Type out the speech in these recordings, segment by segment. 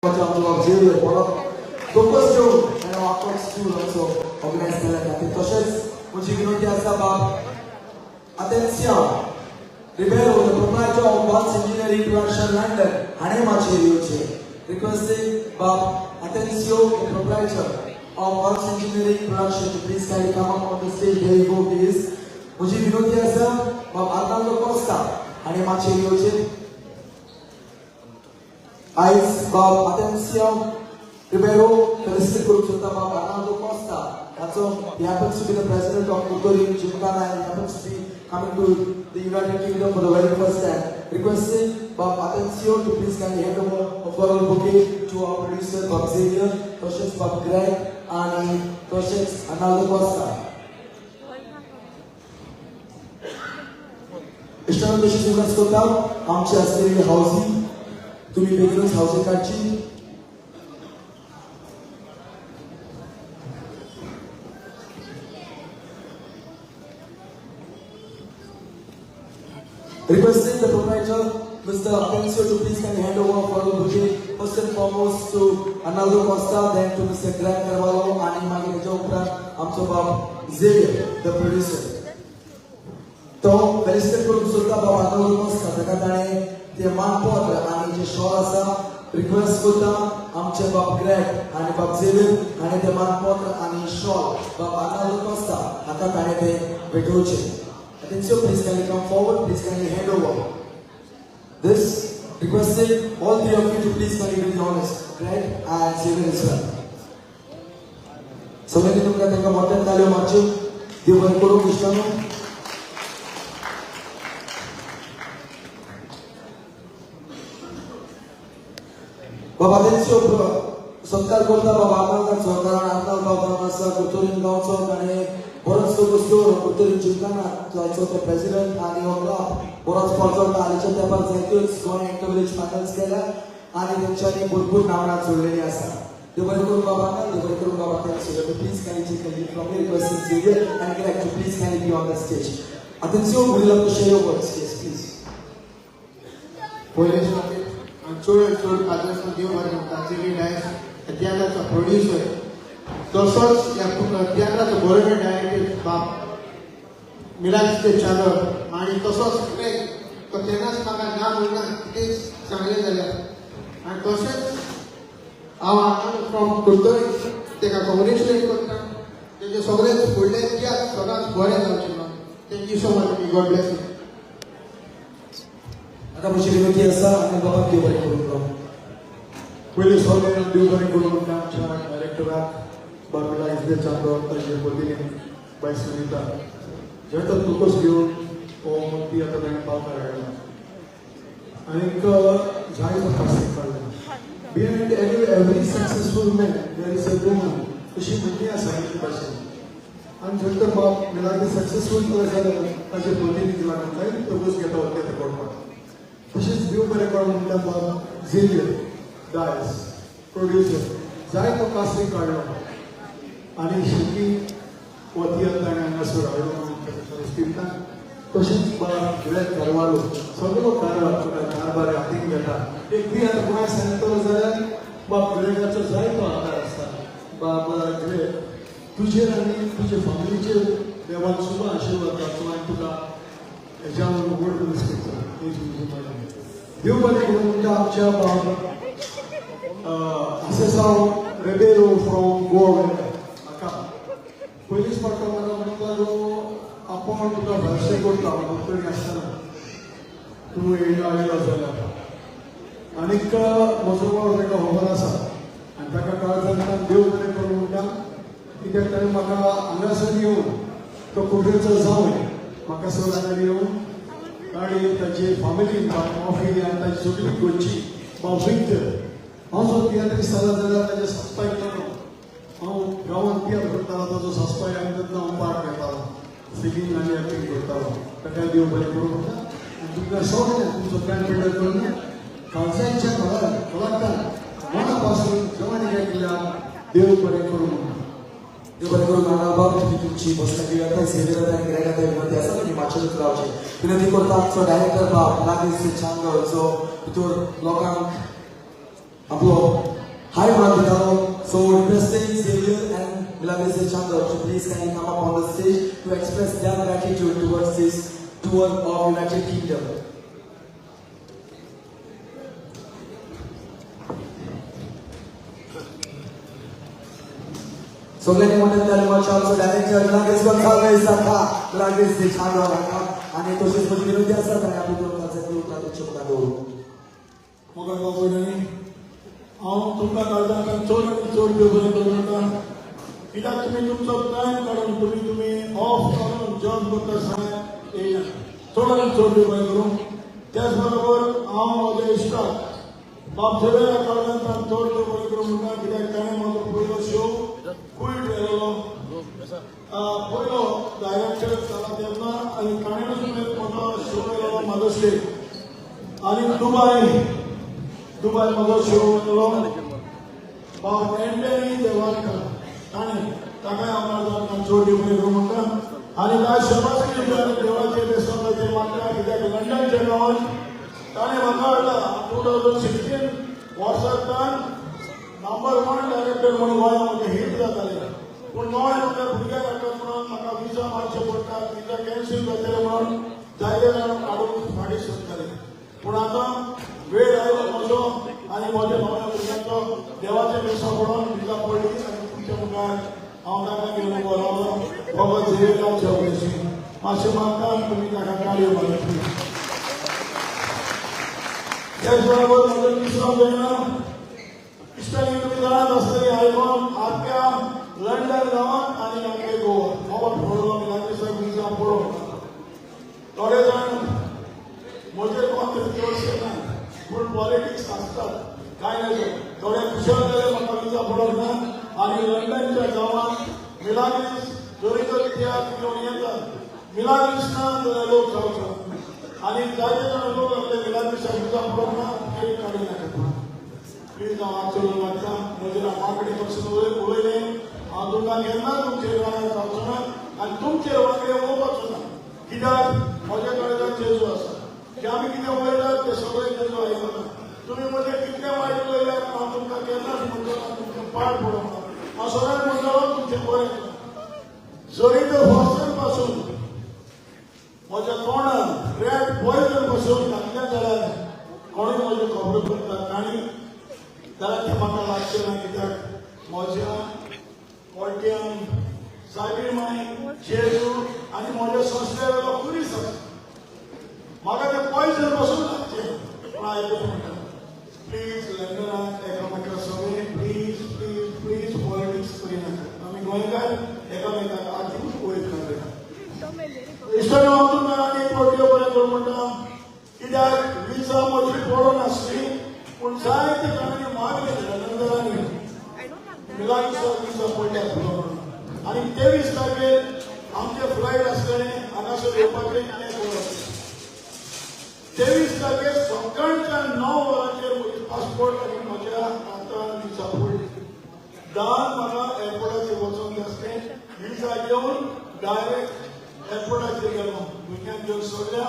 Xavier तोकच घेवन आखो school आमचो ऑर्गनायज केल्ल्या खातीर. तशेंच म्हजी विनंती आसा बाब Atencio Ribeiro, the proprietor of Barnes Engineering Production London, हाणें माचयेर येवचें. Requesting Bob Atencio, the proprietor of Barnes Engineering Production, to please kindly come up on the stage. There you go, please. म्हजी विनंती आसा बाब आर्नाल्दो कोस्ता हाणें माचयेर येवचें. आयज बाब Atencio Ribeiro felicitate करूंक सोदता बाब आर्नाल्दो कोस्ता हाचो. He happens to be the president of Curtorim Gymkhana and he happens to be coming to the United Kingdom for the very first time. Requesting Bob Atencio to please kindly hand over a floral bouquet to our producer Bob Xavier, तशेंच Bob Greg आणि तशेंच Arnaldo Costa. इश्टांनो, तशी सुरवात करता आमची आसलेली हावजी, तुम्ही बेगीनच हावजी काडची. Requesting the proprietor, Mr. Atencio, to please kindly hand over for the bouquet, first and foremost to Arnaldo Costa, then to Mr. Greg Carvalho, आणि मागीर हेच्या उपरांत आमचो बाब Xavier, the producer. तो फेलिसिटेट करूंक सोदता बाब आर्नाल्दो कोस्ता, ताका ताणें तें मानपत्र आनी जें शॉल आसा. रिक्वेस्ट करता आमचे बाब ग्रेग आनी बाब झेवियर हाणें तें मानपत्र आनी शॉल बाब आर्नाल्दो कोस्ता हाका ताणें तें भेटोवचें. Atencio, please kindly come forward. Please kindly hand over this. Requesting all three of you to please kindly do the honors. Greg and Xavier as well. सगळ्यांनी तुमकां तांकां मोठ्यान ताळयो मारच्यो. देव बरें करूं इश्टानो. बाबा तेंच्यो सत्कार करता बाबा आर्नाल्दाचो, कारण आर्नाल्द बाबा आसा कुर्तोरीम गांवचो, ताणें बरोच तोकोस दवरून कुर्तोरीम जिमखानाचो तो प्रेसिडेंट आनी हो क्लब बरोच पर्जळटा. हालींच्या तेंपार जायत्योच गोंय इंटर विलेज फायनल्स केल्या आनी तेंच्यांनी भरपूर नामनां जोडलेली आसा. देव बरें करूं बाबा आर्नाल्द, देव बरें करूं बाबा तेंच्यो. Please kindly take a leave from me, requesting Xavier and Greg to please kindly be on the stage. Atencio, would you love to share your words? Yes, please. पयलेच चड चड काजून देव बरें म्हणटा. झेवियर डायस तियात्राचो प्रोड्युसर, तसोच ह्या तियात्राचो बरोबर डायरेक्टर बाब मिलाग्रीस चांदर आनी तसोच ग्रेग, तो तेन्नाच म्हाका ना म्हणना कितेंच सांगलें जाल्यार. आनी तशेंच हांव आर्नाल्द फ्रॉम कुर्तोरी ताका कॉंग्रेच्युलेट करता. तेजे सगळेच फुडले तियात्र सदांच बरें जावचें म्हणून. Thank you so much. God bless you. आतां म्हजी विनंती आसा आनी बाबा देव बरें करूं. पयलीं सगळ्यांक देव बरें करूं म्हणटा आमच्या डायरेक्टराक बाब मिलाग्रीस चांदोर, ताजे पतीन बाय सुनिता, जें तोकोस घेवन हो तियात्र ताणें पावकार हाडला आनीक जायतो कास्तींग काडला. Behind every successful man there is a woman, अशी म्हणणी आसा आमचे भाशेन. आनी जर तर बाब मिलाग्रीस सक्सेसफूल जालो जाल्यार ताजे पतीन लागून जायतो तोकोस घेता हो तियात्र करपाक. तशेंच देव बरें करूं म्हणटा बाब झेवियर डायस प्रोड्युसर, जायतो कास्तींग काडलो आनी शेवटी हो तियात्र ताणें हांगासर हाडलो म्हणून ताका. तशेंच बाब ग्रेग कारवालो, सगळो कारभार तुका कारभार हातीन घेता. एक तियात्र गोंया सांगतलो जाल्यार बाब ग्रेगाचो जायतो आदार आसता. बाब ग्रेग, तुजेर आनी तुजे फॅमिलीचेर देवान शुभ आशिर्वाद घालचो आनी तुका हेज्या व्हड मनीस करचो ही तुजी मागणी. देव बरें करूं म्हणटा आमच्या बाब आसेसांव रेबेरो फ्रॉम गोवा. हाका पयलींच फावट म्हाका म्हणपाक लागलो, आपूण तुका वेवसाय करता कुर्तोरी आसतना तूं येयलो आयलो जाल्यार. आनीक म्हजो वावर ताका खबर आसा आनी ताका काळजांतल्यान देव बरें करूं म्हणटा, कित्याक ताणें म्हाका हांगासर येवन, तो कुर्तोरीचो जावंय, म्हाका सर हांगा येवन आनी ताची फामिली माफी आनी ताची सगळी घरची बाब विक्टर. हांव जो तियात्रिस्त जाला जाल्यार ताजे सासपाय लागून. हांव गांवांत तियात्र करतालो, ताजो सासपाय, आनी तेन्ना हांव पार्ट घेतालो, सिंगींग आनी एक्टींग करतालो. ताका देव बरें करूं म्हणटा. आनी तुमकां सगळ्यांक तुमचो कॅम्प्युटर करून काळजाच्या खोलांतल्यान मना पासून जवानी घेतल्या देव बरें करूं म्हणटा. देव बरें करूं नाना बाब. तुमी तुमची बसका घेवया. झेवियर आनी ग्रेगा विनंती आसा तुमी माचयेरूच रावचे. विनंती करता आमचो डायरेक्टर बाब मिलाग्रीस चांदोर, जो भितर लोकांक आपलो हाय म्हणून दितालो. So requesting Xavier and Milagres de Chandor to please kindly come up on the stage to express their gratitude towards this tour of United Kingdom. सगळ्यांनी मोठ्यान ताळयो मारच्यो. आमचो डायरेक्टर मिलाग्रेस गोन्साल्वीस हांका, मिलाग्रेस दे चांदोर हांका, आनी तशीच म्हजी विनंती आसा ताणें आपली दोन काळजांतली उतरां तुमच्या मुखार दवरूं. मोगाळ बाबू, हांव तुमकां काळजांतल्यान चड आनी चड देव बरें करूं म्हणटा, कित्याक तुमी तुमचो टायम काडून तुमी ऑफ काडून जॉब करता आसतना येयला. चड आनी चड देव बरें करूं. त्याच बरोबर हांव म्हज्या इश्टाक बाब झेवियरा काळजांतल्यान चड देव बरें करूं म्हणटा, कित्याक ताणें म्हजो पयलो शो कुयट व्हेलेलो, पयलो डायरेक्टर जाला तेन्ना, आनी ताणेंच म्हजो शो व्हेलेलो मदर्स डे, आनी दुबय म्हजो शो व्हेलेलो बाब एंटनी देवालकर ताणें, ताकाय हांव काळजांतल्यान चड देव बरें करूं म्हणटा. आनी काय शबासकी देवाचे बेसनाचे मागता, कित्याक लंडनच्या गांवांत ताणें म्हाका हाडला 2016 वर्सांतल्यान नंबर 1 डायरेक्टर म्हणून गोंया म्हजें हिट जातालें. पूण नवे नवे भुरग्यांक हाडटात म्हणून म्हाका विजा मारचे पडटात, विजा कॅन्सील जातले म्हणून जायते जाण काडून फाटीं सरताले. पूण आतां वेळ आयलो म्हजो आनी म्हज्या नव्या भुरग्यांचो, देवाचे बेसां पडोवन विजा पडली आनी तुमच्या मुखार हांव ताका घेवन उबो रावलो. फकत झेवियराच्या ब्लेसींग मातशें मागता तुमी ताका ताळयो मारतली. त्याच बरोबर म्हजो तिसरो जायना इश्टांनी तुमी जाणात आसतली, आयकॉन आख्या लंडन गांवांत आनी आख्या गोवा गोवा पडलो मिलाग्रेसाक विजा पडोवंक. थोडे जाण म्हजेर कोण चडशे ना, पूण पॉलिटिक्स आसतात कांय न्हय. थोडे खुशाल जाले म्हाका विजा पडोवंक ना आनी लंडनच्या गांवांत मिलाग्रीस जरी तर तियात्र घेवन येतात, मिलाग्रीस ना जाल्यार लोक जावचो आनी जायते जाण लोक आपले मिलाग्रीसाक विजा पडोवंक ना ते काडूं नाका. प्लीज हांव हात जोडून मागता, म्हजेर मागणी पसून उलयलें हांव तुमकां केन्ना तुमचेर रागार जावचो ना आनी तुमचेर वांगडे उलोवपाचो ना, कित्याक म्हज्या काळजांत जेजू आसा. जे आमी कितें उलयतात तें सगळें जेजू आयकता. तुमी म्हजें कितलें वायट उलयल्यार हांव तुमकां केन्नाच म्हणचो ना तुमचें पाड पडोवंक ना. हांव सदांच म्हणटलो तुमचें बरें. जरी तर फॉर्सन पासून म्हज्या तोंडान रेड पॉयजन पासून घातलें जाल्यार कोणूय म्हज्यो खबरो करता काणी जाल्यार तें म्हाका लागचें ना, कित्याक म्हज्या कोट्यान सायबीण माय जेजू आनी म्हज्या संस्थे वेलो पुलीस आसा. म्हाका तें पॉयजन पासून लागचें. पूण हांव एकूच म्हणटा, प्लीज लंडनाक एकामेका सगळें प्लीज प्लीज प्लीज पॉलिटिक्स करिनाका. आमी गोंयकार एकामेकाक आदीं वयर काडया. इश्टांनो, हांव तुमकां आनी एक फावट देव बरें करूं म्हणटा, कित्याक विजा म्हजी पडून आसली पूण जायते जाणांनी मागलें लंडनकारांनी मिलाग्रीसाक विजा पडल्या म्हणून, आनी 23 तारखेर आमचें फ्लायट आसलें हांगासर येवपाचें तें पळोवप. 23 तारखेर सकाळच्या 9 वरांचेर म्हजी पासपोर्ट आनी म्हज्या हातान विजा पडली. 10 म्हाका एअरपोर्टाचेर वचूंक जाय आसलें. विजा घेवन डायरेक्ट एअरपोर्टाचेर गेलो, भुरग्यांक घेवन सोडल्या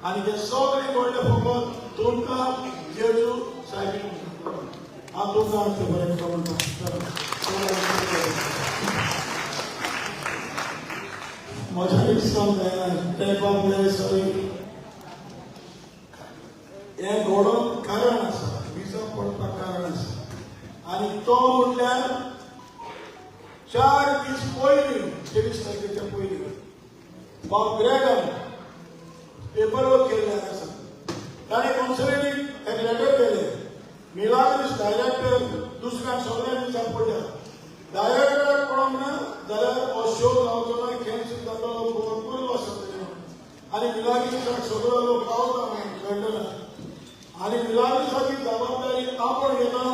आनी ते सगळें घडलें फकत तुमकां जेजू सायबीण. हांव तुमकां आमचें बरें करूं म्हणटा. म्हज्या इश्टान जायना ते बाब सॉरी हें घडोवंक कारण आसा, विजा पडपाक कारण आसा, आनी तो म्हटल्यार 4 दीस पयलीं 23 तारखेच्या पयलीं बाब ग्रेगान पेपर वर्क केल्लें आसा. ताणें कॉन्सुलेटीक एक लेटर केलें, मिलाग्रीस डायरेक्टर दुसऱ्यांक सगळ्यांक विजा पडल्या, डायरेक्टराक पडोवंक ना जाल्यार हो शो जावचो ना, कॅन्सील जातलो, भरपूर लॉस जातलें. आनी मिलाग्रीसाक सगळो लोक पावता लंडनाक, आनी मिलाग्रीसाची जबाबदारी आपण घेता.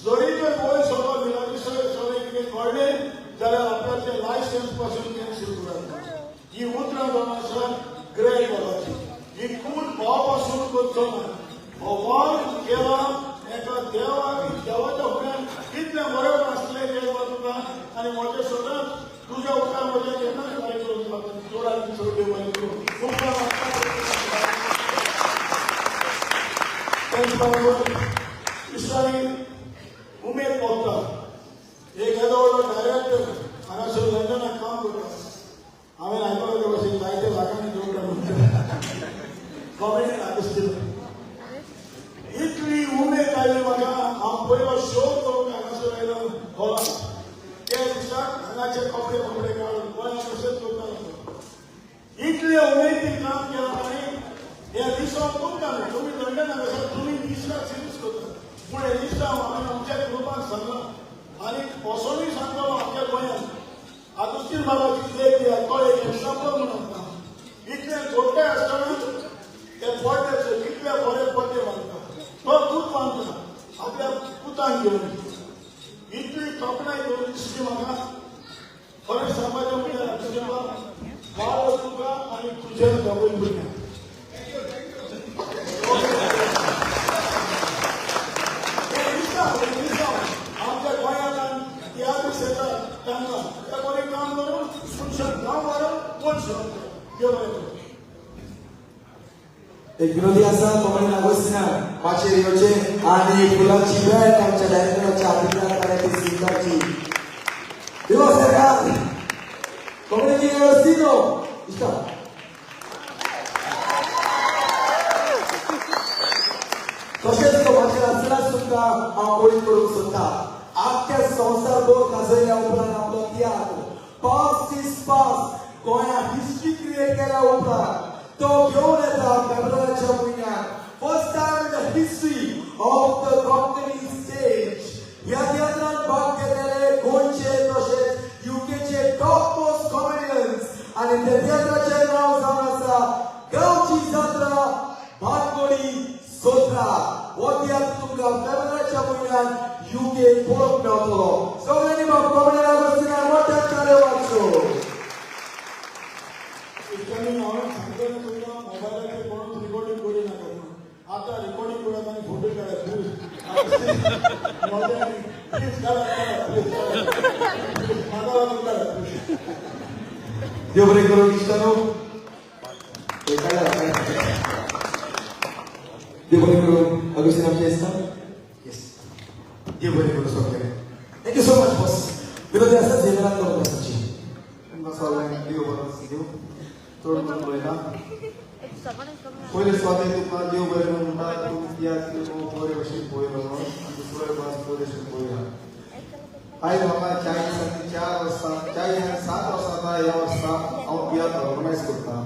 जरी तर वयर सगळो मिलाग्रीसाक सगळें कितें कळ्ळें जाल्यार आपल्याचें लायसन्स पासून कॅन्सील करता. ही उतरां जावन आसा ग्रेड बाबाची, ही खून भाव पासून करचो ना. हो वाद केला एका देवाक, देवाच्या फुड्यान कितलें बरें आसलें देवा तुका आनी म्हजें सदांच तुज्या उपकार म्हज्या केन्नाच वायट करूंक चड आनी चड देव बरें करूं. उपकार त्याच बरोबर इश्टांनी उमेद सांगला आनी वचोनूय सांगतलो आमच्या गोंयांत आगुस्तीन बाबाची देख दिया तो एक एक्झाम्पल म्हणून आमकां इतले जोडटे आसतना ते पड्ड्याचे कितले बरे पड्डे बांदता तो दूद बांदता आपल्या पुतांक घेवन इतली तोखणाय करून दिसली म्हाका खरें सांगपाचें म्हणल्यार आगुस्तीन बाब वाव तुका आनी तुज्या दोगूय भुरग्यांक. आमच्या गोंयांत तियात्र येतात तांकां ते बरें काम करून मनशाक गांव वाडोवन मनशां देव बरें करूं. एक विनोदी आसा कॉमेडियन आगोस्तिनान माचयेर येवचे आनी फुलांची भेट आमच्या डायरेक्टराच्या हातींतल्यान ताणें ती स्विकारची. देवा सरकार कॉमेडियन आगोस्तिनो इश्टा तशेंच तो माचयेर आसतना सुद्दां हांव कोळी करूंक सोदता. आख्ख्या संवसार भर गाजयल्या उपरांत आपलो तियात्र पास is पास गोंयांत हिस्ट्री क्रिएट केल्या उपरांत तो घेवन येता फेब्रुवारीच्या म्हयन्यात first time in the history of the Konkani stage. ह्या तियात्रांत भाग घेतलेले गोंयचे तशेंच युकेचे टॉप मोस्ट कॉमेडियन्स आनी त्या तियात्राचें नांव जावन आसा गांवची जात्रा भातगोडी सोत्रा. हो तियात्र तुमकां फेब्रुवारीच्या म्हयन्यात युके पळोवंक मेळटलो. सगळ्यांनी बाब कॉमेडियन आगोस्तिनाक मोठ्यान ताळयो मारच्यो. इतल्यानी हांवें सांगतलें तुमकां मोबायलाचेर कोणूच रिकॉर्डिंग करी नाका म्हणून. आतां रिकॉर्डिंग करात आनी फोटो काडात प्लीज. प्लीज काडात काडात प्लीज काडात म्हाका लागून काडात प्लीज. देव बरें करूं इश्टानो. देव बरें करूं आगोस्तीन आमचे आसता. देव बरें करूं सगळ्यांक. Thank you so much boss. विनोदी आसा झेवियरान करून आसाची. तुमकां सगळ्यांक देव बरो दिवं. चड करून उलयना. पयले सुवातेर तुमकां देव बरें करूं म्हणटा. तूं तियात्र बरे भशेन पळयलो आनी दुसरोय भास बरे भशेन पळयला. आयज म्हाका 40 आनी 4 वर्सां 40 आनी 7 वर्सां आतां ह्या वर्सा हांव तियात्र ऑर्गनायज करता.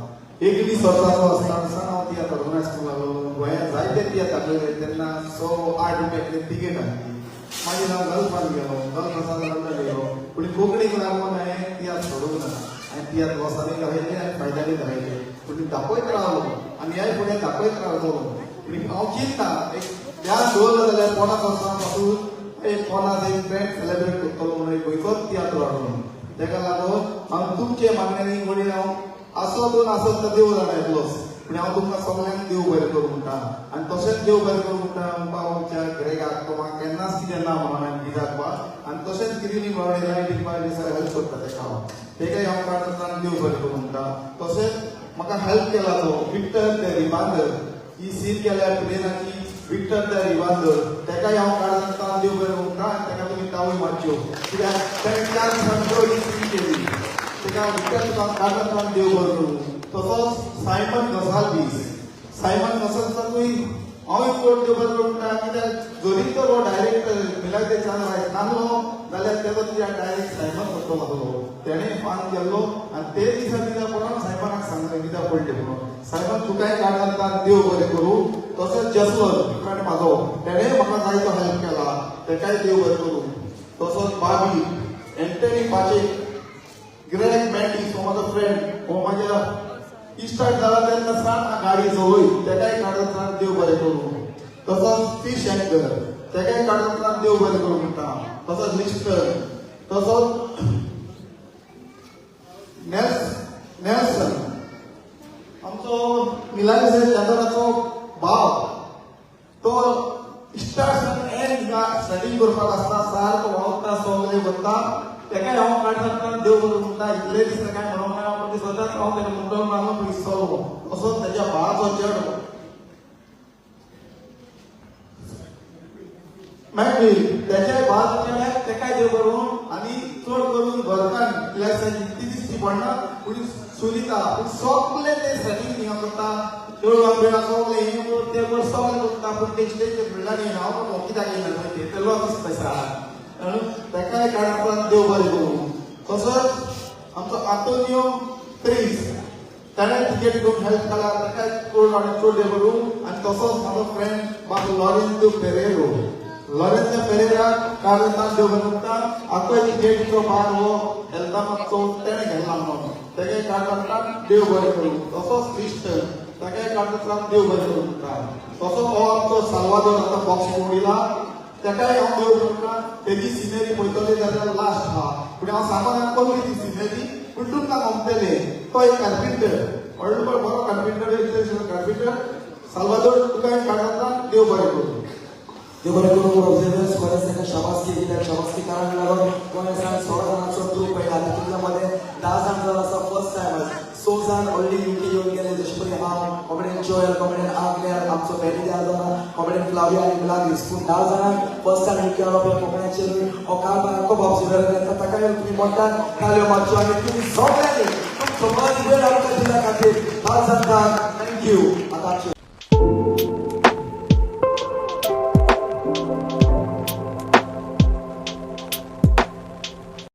21 वर्सांचो आसतना सावन हांव तियात्र ऑर्गनायज करूंक लागलो. गोंयांत जायते तियात्र दाखयले तेन्ना 108 रुपया तिकेट आसली. मागीर हांव गल्फान गेलो. गल्फासान लंडन गेलो. पूण कोंकणीक लागून हांवें तियात्र सोडूंक ना. हांवें तियात्र लोसांनी दाखयले आनी फायद्यानी दाखयले. पूण दाखयत रावलो आनी ह्याय फुडें दाखयत रावतलो. पूण हांव चिंता एक ध्यान दवरलो जाल्यार 50 वर्सां पासून एक 50 एक फ्रेंड सेलेब्रेट करतलो म्हणून एक गोंयचोच तियात्र हाडलो. ताका लागून हांव तुमचे मागण्यांनी घडये हांव आसत वा नासत तर देव जाणा येतलोच. पूण हांव तुमकां सगळ्यांक देव बरें करूं म्हणटा. आनी तशेंच देव बरें करूं म्हणटा आमच्या ग्रेगाक. तो म्हाका केन्नाच कितें ना म्हणून हांवें गिजाक बा. आनी तशेंच कितें बावडे लायटीक बा हेल्प करता तेका हांव. तेकाय हांव काडटा देव बरें करूं म्हणटा. तशेंच म्हाका हेल्प केला तो विक्टर the रिबांदर. ही सीन केल्या प्लेनाची विक्टर the रिबांदर तेकाय हांव काडटा देव बरें करूं म्हणटा. आनी तेका तुमी तावय मारच्यो कित्याक तेणें 4 दिसां ही सीन केली. तेका विक्टर तुका काडटा देव बरें करूं. तसोच सायमन गोसाल्वीस. सायमन गोसाल्वीसाकूय हांव चड देव बरें करूं म्हणटा. कित्याक जरी तर हो डायरेक्ट मिलाग्र दे चांदो आयज नासलो जाल्यार तेजो तियात्र डायरेक्ट सायमन करतलो आसलो. तेणें फान केल्लो आनी ते दिसा कित्याक पडोन सायमनाक सांगलें कित्याक पडलें म्हणून. सायमन तुकाय काडटा देव बरें करूं. तसोच जसवल फ्रेंड म्हाजो तेणें म्हाका जायतो हेल्प केला. तेकाय देव बरें करूं. तसोच बाबी एंटनी पाचेक ग्रेग मॅटीस हो म्हाजो फ्रेंड. हो म्हाज्या इस्टार्ट जाला तेन्ना सात गाडी जवळ तेकाय काडत देव बरें करूं. तसोच फिश अँकर तेकाय काडत देव बरें करूं म्हणटा. तसोच लिस्टर तसोच नेल्सन आमचो मिलाग्र चांदोराचो भाव. तो स्टार्ट एंड स्टार्टींग करपाक आसता सारको व्हांवता सगळें वता. तेकाय हांव काडटा देव बरें म्हणटा. इतले दीस काय म्हणूंक ना पूण सदांच हांव तेका मुद्दम लागून विसरलो. तसोच तेज्या भावाचो चेडो मागीर तेज्या भावाचो चेड्याक तेकाय देव बरें. आनी चड करून घरकान्न इतली दिसती पडना पूण सुनिता पूण सगळे ते सेटींग हें करता. चेडवां बिळां सगळें हें ते कर सगळें करता. पूण ते स्टेजीर म्हणल्यार येना हांव कित्याक येना ते लॉस दिसता तेकाय काडटा देव बरें करूं. तसोच आमचो आंतोनियो प्रीस ताणें तिकेट घेवन हेल्प केला. ताकाय चड आनी चड देव करूं. आनी तसोच म्हाजो फ्रेंड बाब लॉरेन्स पेरेरो लॉरेन्स पेरेरा काळजांतल्यान देव बरें करता. आतां गेटचो भार हो हेल्थामाचो तेणें घेतला म्हणून तेगे काळजांतल्यान देव बरें करूं. तसोच क्रिस्टन ताकाय काळजांतल्यान देव बरें करूं म्हणटा. तसोच हो आमचो साल्वादोर आतां बॉक्सिंग उडयला, ताकाय हांव देव म्हणटा. तेजी सिनेरी पळयतली जाल्यार लास्ट आहा, पूण हांव सांगून कसली ती सिनेरी, पूण तुमकां गमतले. तो एक कार्पेंटर, व्हडलो बरो कार्पेंटर, कार्पेंटर साल्वादोर, तुकाय काळजांतल्यान देव बरें करूं. देव बरें करूं. ऑब्झर्वर्स खरेंच ताका शाबासकी दिल्या. शाबासकी कारण लागून गोंय 16 जाणांचो ग्रूप पळयला, तितूंतल्या मदें 10 जाण जावन आसा फर्स्ट टायमर्स. 6 जाण ऑलरेडी युके येवन गेले, जशें पळय हांव, कॉमेडियन जोयल, कॉमेडियन आग्नेल, आमचो बेनी आसा, कॉमेडियन फ्लाविया आनी मिलाग्रीस. पूण 10 जाणांक फर्स्ट टायम युके येवप ह्या कोंकण्याचेर हो कारभार खूब ऑब्झर्वर येता. ताका तुमी मोठ्यान ताळयो मारच्यो आनी तुमी सगळ्यांनी तुमचो मन वेळ आमकां दिल्या खातीर खास जाता.